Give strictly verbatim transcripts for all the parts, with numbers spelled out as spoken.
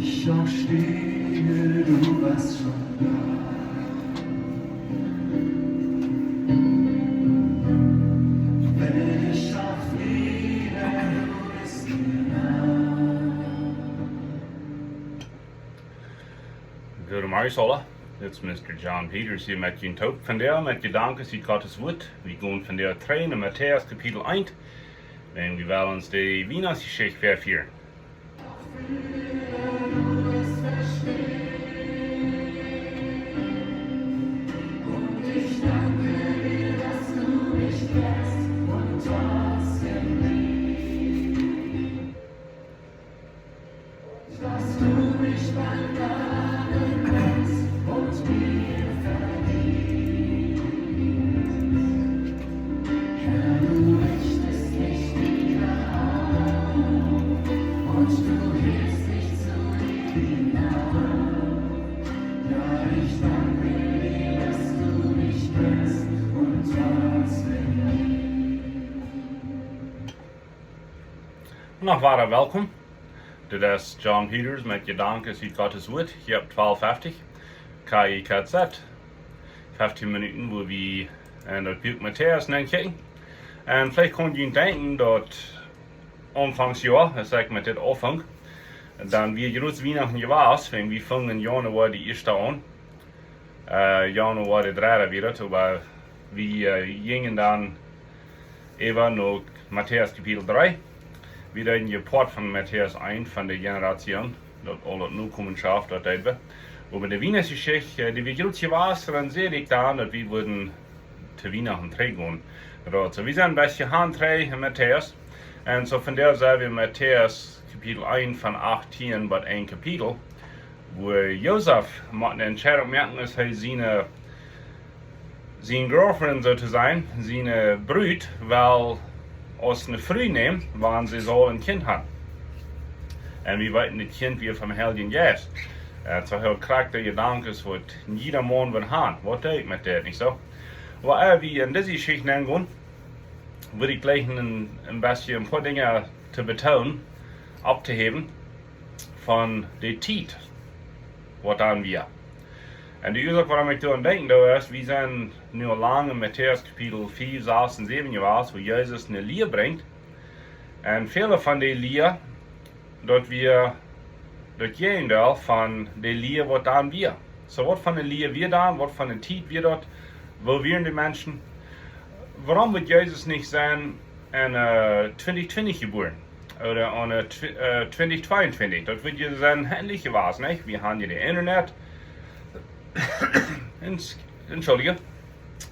Ich auch stehe, du warst schon da. Wenn ich auch fliege, du bist mir nah. Goodemorjes aula. Dit is Mister John Peters hia met junt toop vondoag met Jedanken ut Gottes Wuat. Wie gonen vondoag trigj no Matäus Kapitel eent. Un wie wellen ons de Wienachtsjeschicht väafieren. Noch wada welkom. Dit es John Peters met Jedanken ut Gottes Wuat, hia opp twalf feftich K I K Z. Feftieen Minuten, wua wie en daut Buak Matäus nenkjikjen. Un veleicht kjenn jie denkjen daut aunfangs Joa, aus ekj met dit aunfunk, dan wia jrod Wienachten jewast, wan wie fungen en Januoa de ieeschte aun. Äh, Januoa de dredde wia daut, oba wie, äh, jinjen dan äwa no Matäus Kapitel dree. Wie deeden je Poat von Matäus eent von de Generation, daut aul daut Nokomenschoft, daut deed wie. Oba de Wienachtsjeschicht, äh, dee wia jrod jewast, dan säd ekj dan, daut wie wudden to Wienachten trigj gonen. Daut, soo, wie sent een bät han trigj en Matäus. Un soo vondoag sent wie en Matäus Kapitel eent von achtieen bat een Kapitel, wua Josef mott eene Entscheidunk moaken, aus hee siene, siene Girlfriend, soo to sajen, siene Brut, well aus eene Fru nämen, wan see saul een Kjint haben. Un wie weeten, daut Kjint wia vom Heiljen Jeist. Un soo haud hee krakjt de Jedanken, waut jieda Maun well haben. Waut deed ekj met dit, nich soo? Oba ea wie en dise Jeschicht nengonen, well ekj jlikj een, een bät een poa Dinja to betoonen, opptohäwen von de Tiet, waut dan wia. Un de Uasoak, wuarom ekj doaraun denkj, daut es, wie sent nu aul lang en Matäus Kapitel fief, sas un säwen jewast, wua Jesus eene Lia brinjt. Un väle von de Lia, daut wia daut Jäajendeel von de Lia, waut dan wia. Soo, waut von de Lia wia dan, waut von de Tiet wia daut, woo wieren de Menschen? Wuarom wudd Jesus nich sennen en, äh, twintich twintich jebuaren? Ooda en, äh, tw-, äh, twintich tweeuntwintich? Daut wudd je sennen, endlich jewast, nich? Wie haben je daut Internet. Ents-, Entschuldigung.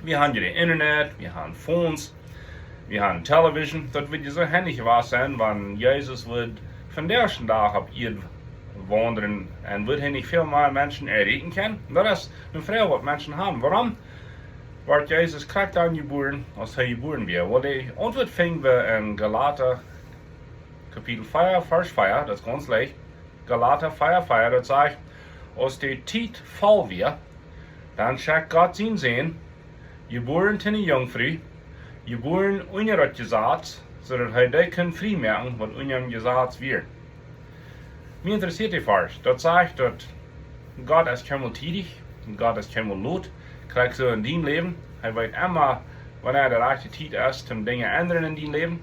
Wie haben je daut Internet, wie haben Phones, wie haben Television. Daut wudd je soo hendich jewast sennen, wan Jesus wudd vondoag dän Dach opp Ieed waundren un wudd hee nich väl mea Menschen erreichen kjennen. Daut es eene Froag, waut Menschen haben. Wuarom wort Jesus krakjt dan jebuaren, aus hee jebuaren wia? Well, de Auntwuat finj wie en Galata Kapitel vea, Varsch vea, daut es gaunz leicht. Galata vea vea, daut sajcht, aus de Tiet voll wia, dan schekjt Gott sienen Sän, jebuaren to eene Junkfru, jebuaren unja daut Jesaz, soo daut hee dee kunn frie moaken, waut unja daut Jesaz wieren. Mie interessieet dee Varsch. Daut sajcht, daut Gott es kjeenmol tiedich, Gott es kjeenmol lot. Krakjt soo en dien Läwen. Hee weet emma, wanea de rajchte Tiet es, om Dinja endren en dien Läwen.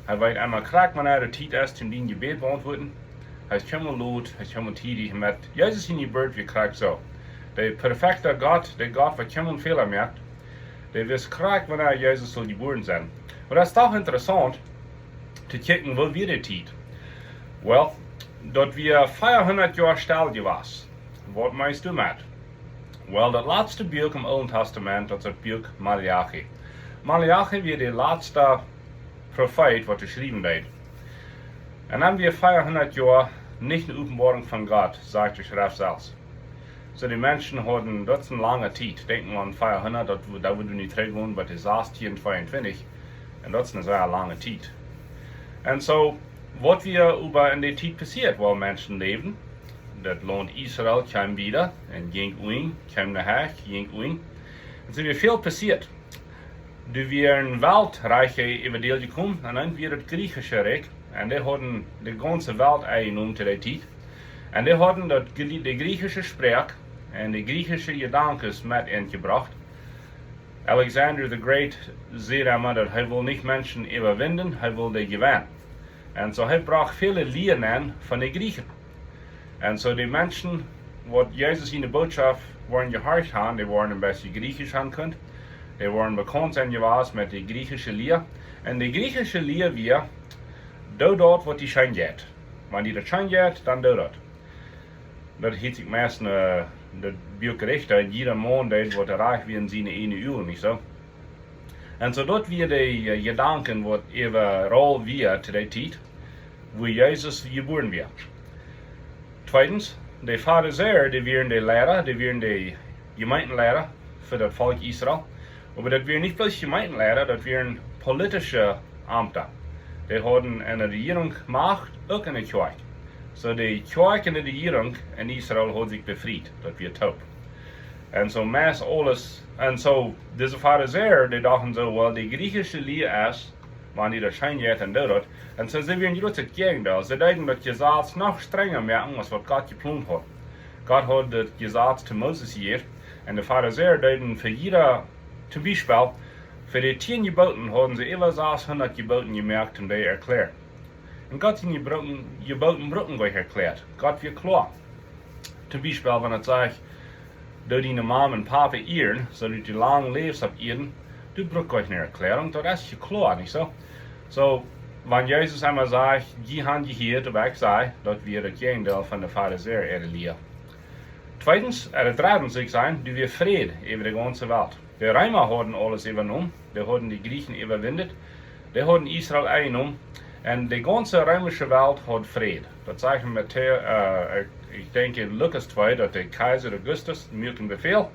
Hee weet emma krakjt, wanea de Tiet es, om dien Jebäd beauntwuaden. Hee es kjeenmol lot, hee es kjeenmol tiedich. Met Jesus siene Jeburt wia krakjt soo. De perfekta Gott, de Gott, waut kjeenmol Fäla moakt, dee wist krakjt, wanea Jesus sull jebuaren sennen. Oba daut es doch interessaunt, to kjikjen, woo wia de Tiet? Well, daut wia veahundat Joa stell jewast. Waut meenst du met? Well, daut latste Buak em Oolen Tastament, daut es daut Buak Maleachi. Maleachi wia de latsta Profeet, waut jeschräwen wort. Un dan wia veahundat Joa nich eene Openboarunk von Gott, sajcht de Schreft selfst. Soo, de Menschen hauden, daut es eene lange Tiet. Denkj mau aun veahundat, daut, daut wudd nich trigjgonen, bat de sastieen tweeuntwintich. Un daut es eene sea lange Tiet. Un soo, waut wia äwa en dee Tiet passieet, wua Menschen läwden? Daut Launt Israel kjeem wieda un jinkj unja, kjeem no Hecht, jinkj unja. Un soo wia väl passieet. Doa wieren Weltreicha äwa däl jekomen, un dan wia daut griechische Rikj, un dee hauden de gaunze Welt enjenomen to dee Tiet. Un dee hauden daut, de griechische Sproak un de griechische Jedanken met enjebrocht. Alexander the Great säd emma, daut hee wull nich Menschen äwawinden, hee wull dee jewennen. Un soo hee brocht väle Lieren aun von de Griechen. Un soo de Menschen, waut Jesus siene Bootschoft wieren jehorcht han, dee wieren een bät griechisch aunkunt. Dee wieren bekaunt sennen jewast met de griechische Lia. Un de griechische Lia wia: Doo daut, waut die scheen jeit. Wan die daut scheen jeit, dan doo daut. Daut hilt sikj meist, äh, daut Buak Richter, jieda Maun deed, waut rajcht wia en siene eejne Uagen, nich soo? Un soo daut wia de, äh, Jedanken, waut äwaraul wia to dee Tiet, wua Jesus jebuaren wia. Tweedens, de Farisäa, dee wieren de Liera, dee wieren de Jemeentenliera fa daut Volkj Israel. Oba daut wieren nich bloos Jemeentenliera, daut wieren politische Amta. Dee hauden enne Rejierunk Macht, uk enne Kjoakj. Soo de Kjoakj un de Rejierunk en Israel haud sikj befriet, daut wia toop. Un soo meist aules, un soo dise Farisäa, dee dochten soo: Well, de griechische Lia es, wan die daut scheen jeit, dan doo daut. Un soo see wieren jroz daut Jäajendeel. See deeden daut Jesaz noch strenja moaken aus waut Gott jeplont haud. Gott haud daut Jesaz to Moses jejäft. Un de Farisäa deeden fa jieda, toom Biespel, fa de tieen Jebooten hauden see äwa sashundat Jebooten jemoakt, om dee to erkjläaren. Un Gott siene Jebooten, Jebooten bruken nich erkjläat. Gott wia kloa. Toom Biespel, wan et sajcht: Doo diene Mame un Pape ieren, soo daut du lang läfst opp Ieed. Daut brukt nich ne Erkjläarunk, daut es je kloa, nich soo? Soo, wan Jesus emol sajcht: Jie han jehieet, oba ekj saj, daut wia daut Jäajendeel von de Farisäa äare Lia. Tweedens, äh, daut dredde, saul ekj sajen, doa wia Fräd äwa de gaunze Welt. De Reema hauden aules äwajenomen, dee hauden de Griechen äwawundet, dee hauden Israel enjenomen, un de gaunze reemische Welt haud Fräd. Daut sajcht Matäus, äh, ekj, ekj denkj en Lukas twee, daut de Kjeisa Augustus muak een Befäl.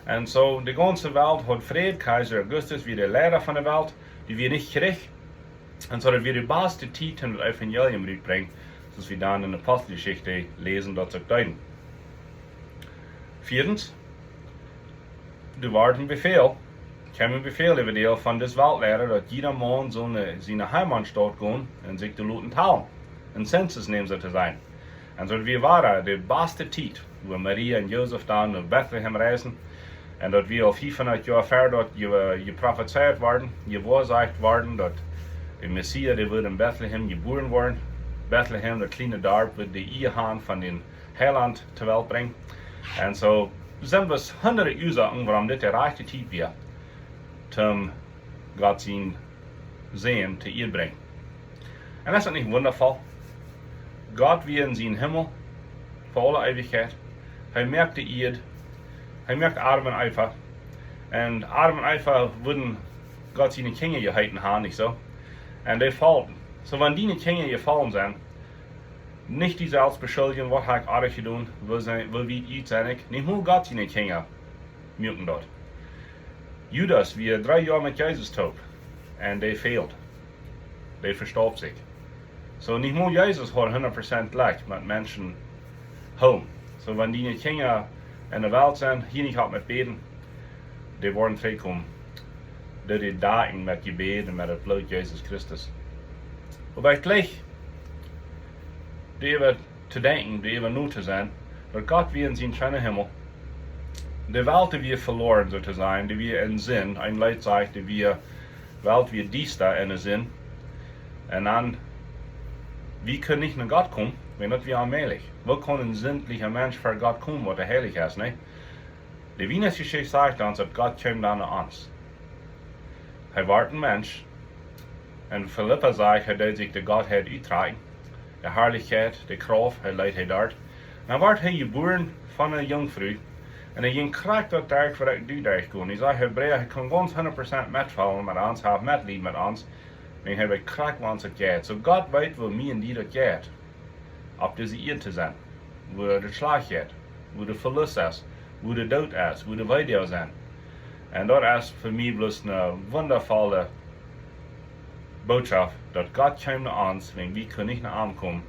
Un soo, de gaunze Welt haud Fräd, Kjeisa Augustus wia de Liera von de Welt, dee wia nich Kjrich. Un soo, daut wia de baste Tiet, om daut Evangelium rut to brinjen, soo aus wie dan en de Aposteljeschicht läsen, daut see uk deeden. Vieedens, doa wort een Befäl, kjeem een Befäl äwa de Deel von dise Weltliera, daut jieda Maun sull no siene Heimatstaut gonen un sikj doa loten talen, een Zensus nämen, soo to sajen. Un soo wia wada de baste Tiet, wua Maria un Josef dan no Betlehem reisden. Un daut wia aul fiefhundat Joa ver daut je, jeprofezeit worden, jewoasajcht worden, daut de Messias, dee wudd en Betlehem jebuaren woaren. Betlehem, daut kjliene Darp, wudd de Ea han von dän Heilaunt to Welt brinjen. Un soo sent bloos hundat Uasoaken, wuarom dit de rajchte Tiet wia, toom Gott sien Sän to Ieed brinjen. Un es daut nich wundavoll? Gott wia en sienen Himmel fa aule Eewichkjeit. Hee moakt de Ieed. Hee moakt Adam un Eva. Un Adam un Eva wudden Gott siene Kjinja jeheeten han, nich soo? Un dee follten. Soo, wan diene Kjinja jefollen sent, nich die selfst beschuldjen, waut hab ekj oajch jedonen, woo sent, woo wiet ut sie ekj. Nich mol Gott siene Kjinja muaken daut. Judas wia dree Joa met Jesus toop. Un dee fäld. Dee vesturf sikj. Soo, nich mol Jesus haud hundat Prozent Jlekj met Menschen hoolen. Soo, wan diene Kjinja en de Welt sent, hia nich opp met bäden, dee woaren trigj komen. Doo dee dakjen met Jebäd un met daut Bloot Jesus Christus. Oba ekj jleich, doaräwa to denkjen, doaräwa notosennen, daut Gott wia en sienen scheenen Himmel. De Welt, dee wia veloaren, soo to sajen, dee wia en Sind. Een Leet sajcht, de wia, Welt wia diesta en de Sind. Un dan, wie kunnen nich no Gott komen, wiels daut wia onmäajlich. Woo kaun een sindlicha Mensch ver Gott komen, waut dee heilich es, nä? De Wienachtsjeschicht sajcht ons, daut Gott kjeem dan no ons. Hee wort een Mensch. Un Filippa sajcht, hee deed sikj de Gottheit uttrakjen, de Harlichkjeit, de Krauft, hee leet hee doa. Un dan wort hee jebuaren von eene Junkfru. Un hee jinkj krakjt daut derch, waut ekj nu derchgo. Un hee sajcht, Hebräa, hee kaun gaunz hundat Prozent metfeelen met ons, haft Metleet met ons. Wiels hee weet krakjt, woo ons daut jeit. Soo Gott weet, woo mie un die daut jeit. Opp dise Ieed to sennen, wua daut schlajcht jeit, wua de Velust es, wua de Doot es, wua de Weedoag sent. Un daut es fa mie bloos eene wundavolle Bootschoft, daut Gott kjeem no ons, wiels wie kunnen nich no am komen.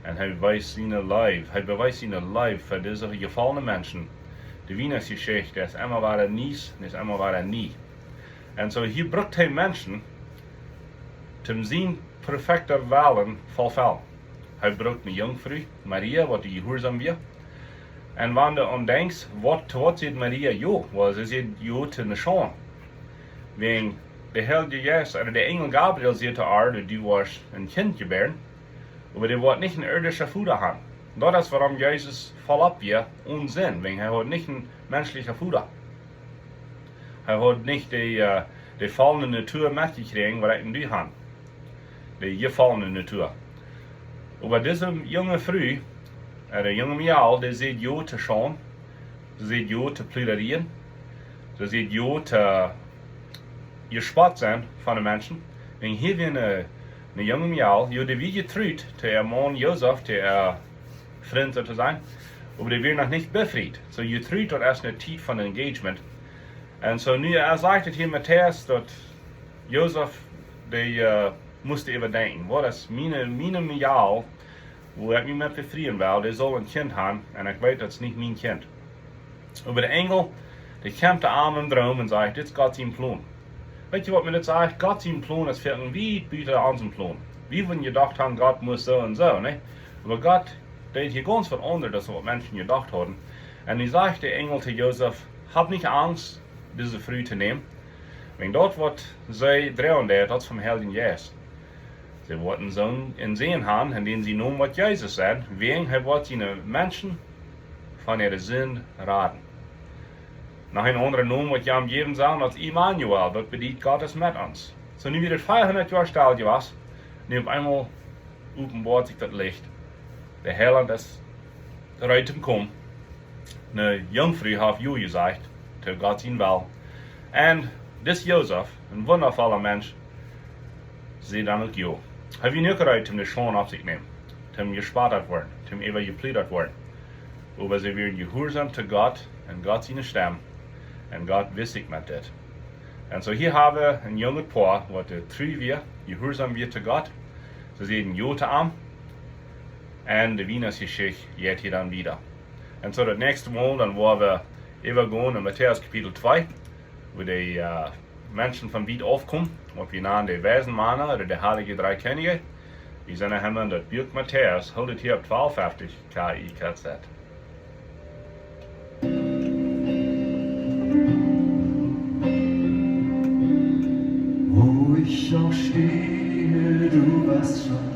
Un hee bewiest siene Leew, hee bewiest siene Leew fa dise jefollne Menschen. De Wienachtsjeschicht es emma wada nie, es emma wada nie. Un soo hia brukt hee Menschen, toom sienen perfekten Wellen to erfellen. Hee brukt ne Junkfru, Maria, waut jehuarsom wia. Un wan du aun denkjst, waut, waut säd Maria jo? Well, see säd jo to ne Schaund. Wäajen de Heilje Jeist, ooda de Enjel Gabriel säd to äa, du woascht een Kjint jebäaren, oba dee woat nich een irdischen Voda han. Daut es wuarom Jesus voll opp wia, onen Sind, wäajen hee haud nich een menschlichen Voda. Hee haud nich de, äh, de fallne Natua metjekjräajen, waut ekj un du han. De jefollne Natua. Oba dise junge Fru, äh, de junge Mejal, dee säd jo to Schaund, see säd jo to Pludarieen, see säd jo to jespott sennen von de Menschen. Un hia wia ne, ne junge Mejal, jo, dee wia jetrut to äa Maun Josef, to äa Frint soo to sajen, oba dee wia noch nich befriet. Soo jetrut, daut es ne Tiet von Engagement. Un soo nu, hee sajcht et hia Matäus, daut Josef, dee, äh, must äwadenkjen. Waut es miene, miene Mejal, wua ekj mie met befrieen well, dee saul een Kjint han, un ekj weet, daut es nich mien Kjint. Oba de Enjel, dee kjemt to am em Droom un sajcht, dit es Gott sien Plon. Weetst du, waut mie dit sajcht? Gott sien Plon es väl wiet buta onsen Plon. Wie wudden jedocht han, Gott must soo un soo, nä? Oba Gott deed hia gaunz waut aundret, aus waut Menschen jedocht hauden. Un nu sajcht de Enjel to Josef, hab nich Angst, dise Fru to nämen. Wäajen daut, waut see droagen deit, daut es vom Heiljen Jeist. See woat een Sän, een Sän han, un dän sienen Nomen woat Jesus sennen, wäajen hee woat siene Menschen von äare Sind raden. Noch een aundra Nomen, waut jie am jäwen sellen, daut es Immanuel, daut bediet Gott es met ons. Soo nu wia et veahundat Joa stell jewast, nu opp eemol openboat sikj daut Licht. De Heilaunt es reed to komen. Ne Junkfru haft jo jesajcht to Gott sien Well. Un dis Josef, een wundavolla Mensch, säd dan uk jo. Hee wia nich reed, om de Schaund opp sikj to nämen, om jespott to woaren, om äwajepludert woaren. Oba see wieren jehuarsom to Gott un Gott siene Stemm. Un Gott wist sikj met dit. Un soo hia hab wie een junget Poa, waut tru wia, jehuarsom wia to Gott. See säden jo to am. Un de Wienachtsjeschicht jeit hia dan wieda. Un soo daut näakjste Mol, dan woa wie äwagonen en Matäus Kapitel twee, wua de, äh, Menschen von wiet auf komen, waut wie nanen de weise Mana ooda de Heilje Dree Kjennichs. Wie sent noch emma en daut Buak Matäus, hoolt et hia opp twalf feftich K I K Z. Wo ich auch stehe, du warst schon